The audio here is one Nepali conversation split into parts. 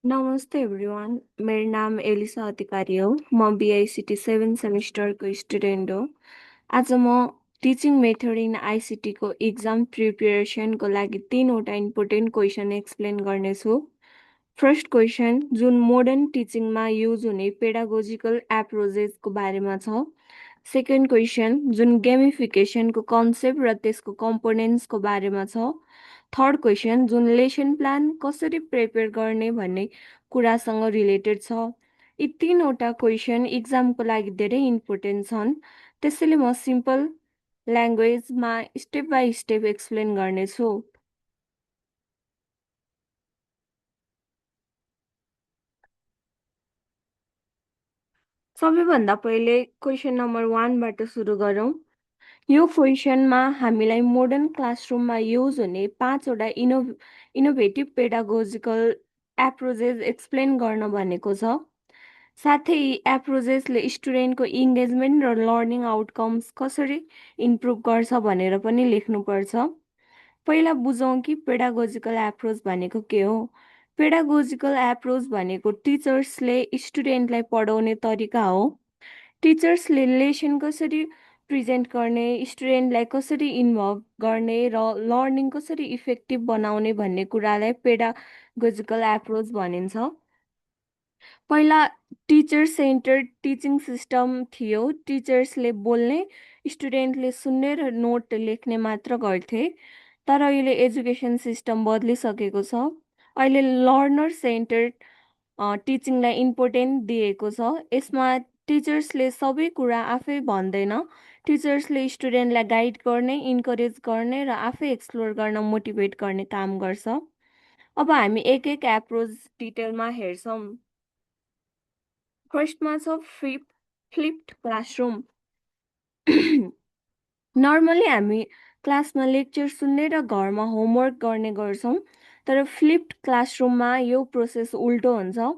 नमस्ते एभ्रिवान मेरो नाम एलिसा अधिकारी हो म बिआइसिटी 7 सेमिस्टरको स्टुडेन्ट हो आज म टिचिङ मेथड इन आइसिटीको इक्जाम प्रिपेरेसनको लागि तीनवटा इम्पोर्टेन्ट क्वेसन एक्सप्लेन गर्नेछु फर्स्ट क्वेसन जुन मोडर्न टिचिङमा युज हुने पेडागोजिकल एप्रोचेसको बारेमा छ सेकेन्ड क्वेसन जुन गेमिफिकेसनको कन्सेप्ट र त्यसको कम्पोनेन्ट्सको बारेमा छ थर्ड क्वेसन जुन लेसन प्लान कसरी प्रिपेयर गर्ने भन्ने कुरासँग रिलेटेड छ यी तीनवटा क्वेसन इक्जामको लागि धेरै इम्पोर्टेन्ट छन् त्यसैले म सिम्पल ल्याङ्ग्वेजमा स्टेप बाई स्टेप एक्सप्लेन गर्नेछु सबैभन्दा पहिले क्वेसन नम्बर 1 बाट सुरु गरौँ यो क्वेसनमा हामीलाई मोडर्न क्लासरुममा युज हुने पाँचवटा इनोभेटिभ पेडागोजिकल एप्रोचेस एक्सप्लेन गर्न भनेको छ साथै यी एप्रोचेसले स्टुडेन्टको इङ्गेजमेन्ट र लर्निङ आउटकम्स कसरी इम्प्रुभ गर्छ भनेर पनि लेख्नुपर्छ पहिला बुझौँ कि पेडागोजिकल एप्रोच भनेको के हो पेडागोजिकल एप्रोच भनेको टिचर्सले स्टुडेन्टलाई पढाउने तरिका हो टिचर्सले लेसन कसरी प्रेजेन्ट गर्ने स्टुडेन्टलाई कसरी इन्भल्भ गर्ने र लर्निङ कसरी इफेक्टिभ बनाउने भन्ने कुरालाई पेडागोजिकल एप्रोच भनिन्छ पहिला टिचर सेन्टर्ड टिचिङ सिस्टम थियो टिचर्सले बोल्ने स्टुडेन्टले सुन्ने र नोट लेख्ने मात्र गर्थे तर अहिले एजुकेसन सिस्टम बदलिसकेको छ अहिले लर्नर सेन्टर्ड टिचिङलाई इम्पोर्टेन्ट दिएको छ यसमा टिचर्सले सबै कुरा आफै भन्दैन टिचर्सले स्टुडेन्टलाई गाइड गर्ने इन्करेज गर्ने र आफै एक्सप्लोर गर्न मोटिभेट गर्ने काम गर्छ अब हामी एक एक एप्रोच डिटेलमा हेर्छौँ फर्स्टमा छ फ्लिप्ड क्लासरुम नर्मली हामी क्लासमा लेक्चर सुन्ने र घरमा होमवर्क गर्ने गर्छौँ तर फ्लिप्ड क्लासरुममा यो प्रोसेस उल्टो हुन्छ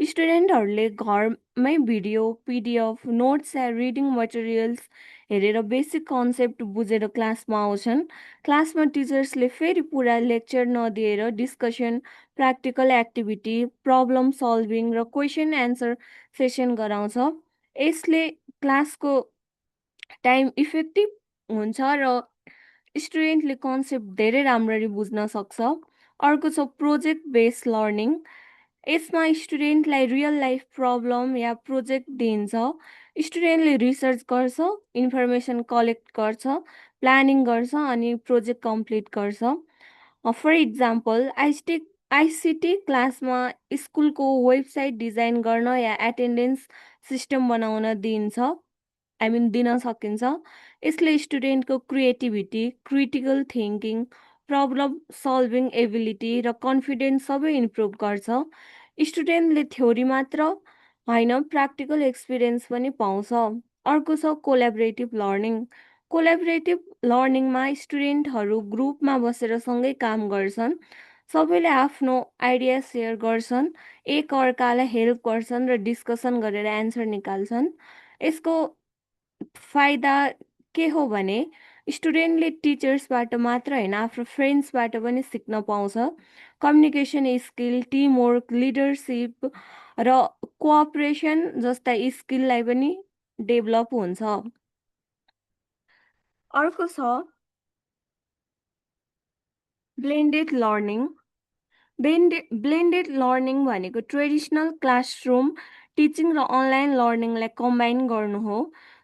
स्टुडेन्टहरूले घरमै भिडियो पिडिएफ नोट्स या रिडिङ मटेरियल्स हेरेर बेसिक कन्सेप्ट बुझेर क्लासमा आउँछन् क्लासमा टिचर्सले फेरि पुरा लेक्चर नदिएर discussion practical activity problem solving र क्वेसन एन्सर सेसन गराउँछ यसले क्लासको टाइम इफेक्टिभ हुन्छ र स्टुडेन्टले कन्सेप्ट धेरै राम्ररी बुझ्न सक्छ अर्को छ प्रोजेक्ट बेस्ड लर्निङ यसमा स्टुडेन्टलाई रियल लाइफ प्रब्लम या प्रोजेक्ट दिइन्छ स्टुडेन्टले रिसर्च गर्छ इन्फर्मेसन कलेक्ट गर्छ प्लानिङ गर्छ अनि प्रोजेक्ट कम्प्लिट गर्छ फर इक्जाम्पल आइसिटी क्लासमा स्कुलको वेबसाइट डिजाइन गर्न या एटेन्डेन्स सिस्टम बनाउन दिइन्छ दिन सकिन्छ यसले स्टुडेन्टको creativity critical thinking problem solving ability र कन्फिडेन्स सबै इम्प्रुभ गर्छ स्टुडेन्टले थ्योरी मात्र होइन प्र्याक्टिकल एक्सपिरियन्स पनि पाउँछ अर्को छ कोलाबरेटिभ लर्निङ कोलाबरेटिभ लर्निङमा स्टुडेन्टहरू ग्रुपमा बसेर सँगै काम गर्छन् सबैले आफ्नो आइडिया सेयर गर्छन् एक अर्कालाई हेल्प गर्छन् र डिस्कसन गरेर एन्सर निकाल्छन् यसको फाइदा के हो भने स्टुडेन्टले टिचर्सबाट मात्र होइन आफ्नो फ्रेन्ड्सबाट पनि सिक्न पाउँछ कम्युनिकेसन स्किल टिमवर्क लिडरसिप र कोअपरेसन जस्ता स्किललाई पनि डेभलप हुन्छ अर्को छ ब्लेन्डेड लर्निङ ब्लेन्डेड लर्निङ भनेको ट्रेडिसनल क्लासरुम टिचिङ र अनलाइन लर्निङलाई कम्बाइन गर्नु हो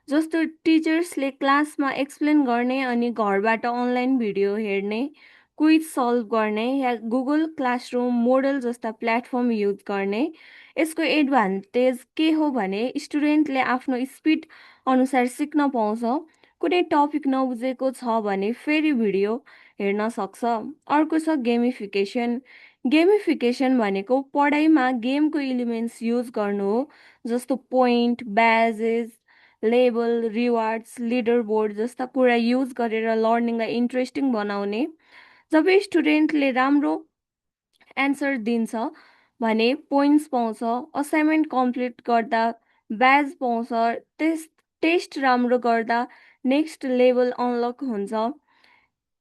जस्तो टिचर्सले क्लासमा एक्सप्लेन गर्ने अनि घरबाट अनलाइन भिडियो हेर्ने क्विज सल्भ गर्ने या गुगल क्लासरुम मोडल जस्ता प्लेटफर्म युज गर्ने यसको एडभान्टेज के हो भने स्टुडेन्टले आफ्नो स्पिड अनुसार सिक्न पाउँछ कुनै टपिक नबुझेको छ भने फेरि भिडियो हेर्न सक्छ अर्को छ गेमिफिकेसन भनेको पढाइमा गेमको इलिमेन्ट्स युज गर्नु हो जस्तो पोइन्ट ब्याजेस लेबल रिवार्ड्स लिडर बोर्ड जस्ता कुरा युज गरेर लर्निङलाई इन्ट्रेस्टिङ बनाउने जब स्टुडेन्टले राम्रो एन्सर दिन्छ भने पोइन्ट्स पाउँछ असाइनमेन्ट कम्प्लिट गर्दा ब्याज पाउँछ टेस्ट राम्रो गर्दा नेक्स्ट लेभल अनलक हुन्छ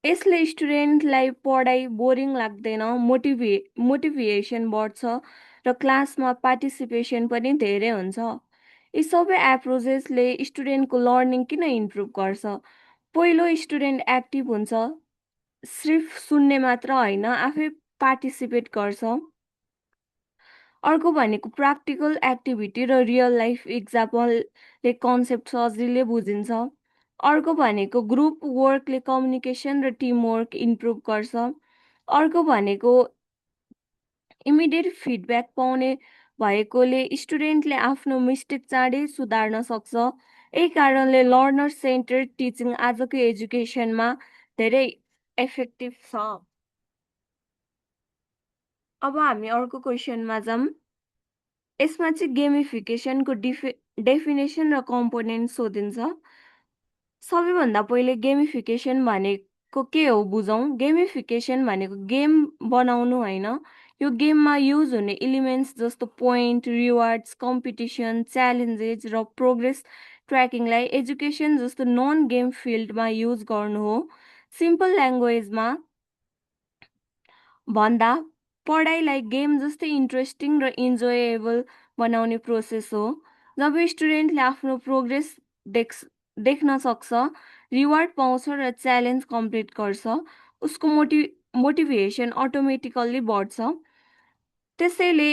यसले स्टुडेन्टलाई पढाइ बोरिङ लाग्दैन मोटिभेसन बढ्छ र क्लासमा पार्टिसिपेसन पनि धेरै हुन्छ। यी सबै एप्रोचेसले स्टुडेन्टको लर्निङ किन इम्प्रुभ गर्छ? पहिलो, स्टुडेन्ट एक्टिभ हुन्छ, सिर्फ सुन्ने मात्र होइन, आफै पार्टिसिपेट गर्छ। अर्को भनेको प्र्याक्टिकल एक्टिभिटी र रियल लाइफ इक्जाम्पलले कन्सेप्ट सजिलै बुझिन्छ। अर्को भनेको ग्रुप वर्कले कम्युनिकेसन र टिमवर्क इम्प्रुभ गर्छ। अर्को भनेको इमिडिएट फिडब्याक पाउने भएकोले स्टुडेन्टले आफ्नो मिस्टेक चाँडै सुधार्न सक्छ। यही कारणले लर्नर सेन्टर्ड टिचिङ आजको एजुकेसनमा धेरै इफेक्टिभ छ। अब हामी अर्को क्वेसनमा जाऊँ। यसमा चाहिँ गेमिफिकेसनको डेफिनेसन र कम्पोनेन्ट सोधिन्छ। सबैभन्दा पहिले गेमिफिकेसन भनेको के हो बुझौँ। गेमिफिकेसन भनेको गेम बनाउनु होइन, यो गेममा युज हुने इलिमेन्ट्स जस्तो पोइन्ट, रिवार्ड्स, कम्पिटिसन, च्यालेन्जेस र प्रोग्रेस ट्र्याकिङलाई एजुकेसन जस्तो नन गेम फिल्डमा युज गर्नु हो। सिम्पल ल्याङ्ग्वेजमा भन्दा पढाइलाई गेम जस्तै इन्ट्रेस्टिङ र इन्जोएबल बनाउने प्रोसेस हो। जब स्टुडेन्टले आफ्नो प्रोग्रेस देख्न सक्छ, रिवार्ड पाउँछ र च्यालेन्ज कम्प्लिट गर्छ, उसको मोटिभेसन अटोमेटिकल्ली बढ्छ। त्यसैले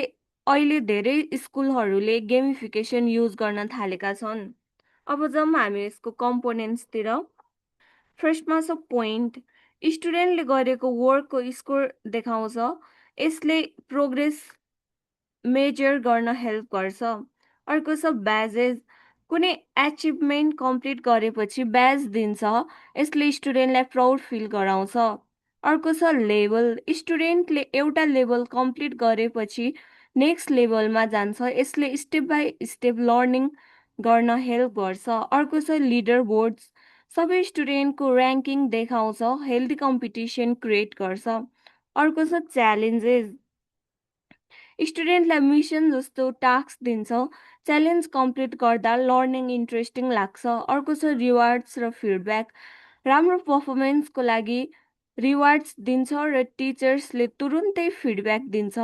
अहिले धेरै स्कुलहरूले गेमिफिकेसन युज गर्न थालेका छन्। अब जाऊँ हामी यसको कम्पोनेन्ट्सतिर। फर्स्टमा छ पोइन्ट। स्टुडेन्टले गरेको वर्कको स्कोर देखाउँछ। यसले प्रोग्रेस मेजर गर्न हेल्प गर्छ। अर्को छ ब्याजेस। कुनै एचिभमेन्ट कम्प्लिट गरेपछि ब्याज दिन्छ। यसले स्टुडेन्टलाई प्राउड फिल गराउँछ। अर्को छ लेभल। स्टुडेन्टले एउटा लेभल कम्प्लिट गरेपछि नेक्स्ट लेभलमा जान्छ। यसले स्टेप बाई स्टेप लर्निङ गर्न हेल्प गर्छ। अर्को छ लिडर बोर्ड्स। सबै स्टुडेन्टको ऱ्याङ्किङ देखाउँछ, हेल्दी कम्पिटिसन क्रिएट गर्छ। अर्को छ च्यालेन्जेस। स्टुडेन्टलाई मिसन जस्तो टास्क दिन्छ। च्यालेन्ज कम्प्लिट गर्दा लर्निङ इन्ट्रेस्टिङ लाग्छ। अर्को छ रिवार्ड्स र फिडब्याक। राम्रो पर्फर्मेन्सको लागि रिवार्ड्स दिन्छ र टिचर्सले तुरुन्तै फिडब्याक दिन्छ।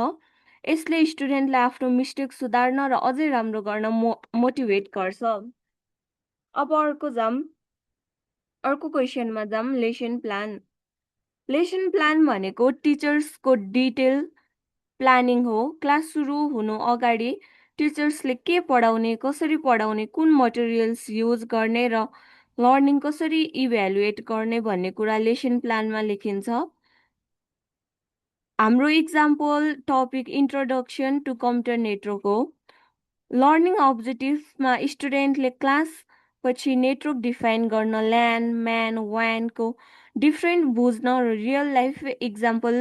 यसले स्टुडेन्टलाई आफ्नो मिस्टेक सुधार्न र अझै राम्रो गर्न मोटिभेट गर्छ। अब अर्को क्वेसनमा जाऊँ। Lesson plan. लेसन प्लान भनेको टिचर्सको डिटेल प्लानिङ हो। क्लास सुरु हुनु अगाडि टिचर्सले के पढाउने, कसरी पढाउने, कुन मटेरियल्स युज गर्ने र लर्निङ कसरी इभ्यालुएट गर्ने भन्ने कुरा लेसन प्लानमा लेखिन्छ। हाम्रो example topic introduction to computer network हो। लर्निङ अब्जेक्टिभमा स्टुडेन्टले क्लास पछि नेटवर्क डिफाइन गर्न, ल्यान, म्यान, वानको डिफ्रेन्ट बुझ्न र रियल लाइफ इक्जाम्पल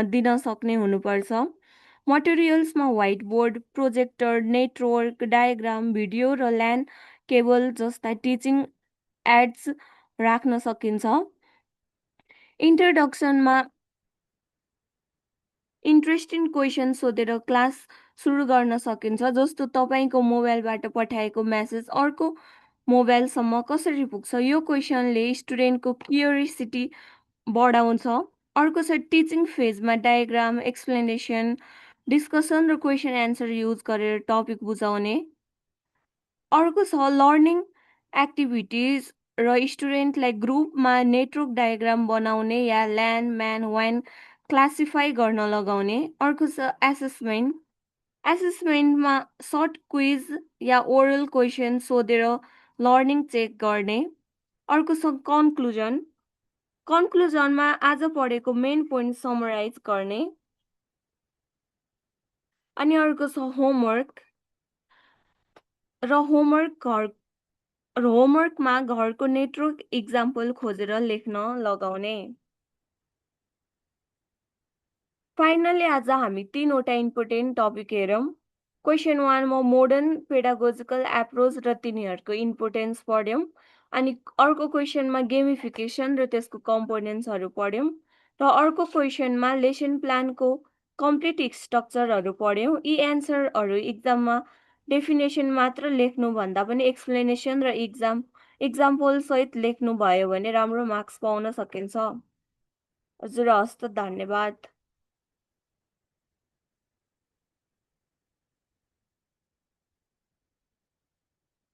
दिन सक्ने हुनुपर्छ। मटेरियल्समा white board, projector, network diagram, video र ल्यान केबल जस्ता टिचिङ एड्स राख्न सकिन्छ। इन्ट्रोडक्सनमा इन्ट्रेस्टिङ क्वेसन सोधेर क्लास सुरु गर्न सकिन्छ, जस्तो तपाईँको मोबाइलबाट पठाएको मेसेज अर्को मोबाइलसम्म कसरी पुग्छ। यो क्वेसनले स्टुडेन्टको क्युरियोसिटी बढाउँछ। अर्को छ टिचिङ फेजमा डायग्राम, एक्सप्लेनेसन, डिस्कसन र क्वेसन एन्सर युज गरेर टपिक बुझाउने। अर्को छ लर्निङ एक्टिभिटिज र स्टुडेन्टलाई ग्रुपमा नेटवर्क डायग्राम बनाउने या ल्यान, म्यान, वान क्लासिफाई गर्न लगाउने। अर्को छ एसेसमेन्ट। एसेसमेन्टमा सर्ट क्विज या ओरल क्वेसन सोधेर लर्निङ चेक गर्ने। अर्को छ कन्क्लुजन। कन्क्लुजनमा आज पढेको मेन पोइन्ट समराइज गर्ने। अनि अर्को छ होमवर्क र होमवर्कमा घरको नेटवर्क इक्जाम्पल खोजेर लेख्न लगाउने। फाइनली आज हामी 3वटा इम्पोर्टेन्ट टपिक हेरौँ। क्वेसन 1मा मोडर्न पेडागोजिकल एप्रोच र तिनीहरूको इम्पोर्टेन्स पढ्यौँ। अनि अर्को क्वेसनमा गेमिफिकेसन र त्यसको कम्पोनेन्ट्सहरू पढ्यौँ। र अर्को क्वेसनमा लेसन प्लानको कम्प्लिट स्ट्रक्चरहरू पढ्यौँ। यी एन्सरहरू इक्जाममा डेफिनेसन मात्र लेख्नु भन्दा पनि एक्सप्लेनेसन र इक्जाम्पल सहित लेख्नु भयो भने राम्रो मार्क्स पाउन सकिन्छ। हजुर हस् त, धन्यवाद।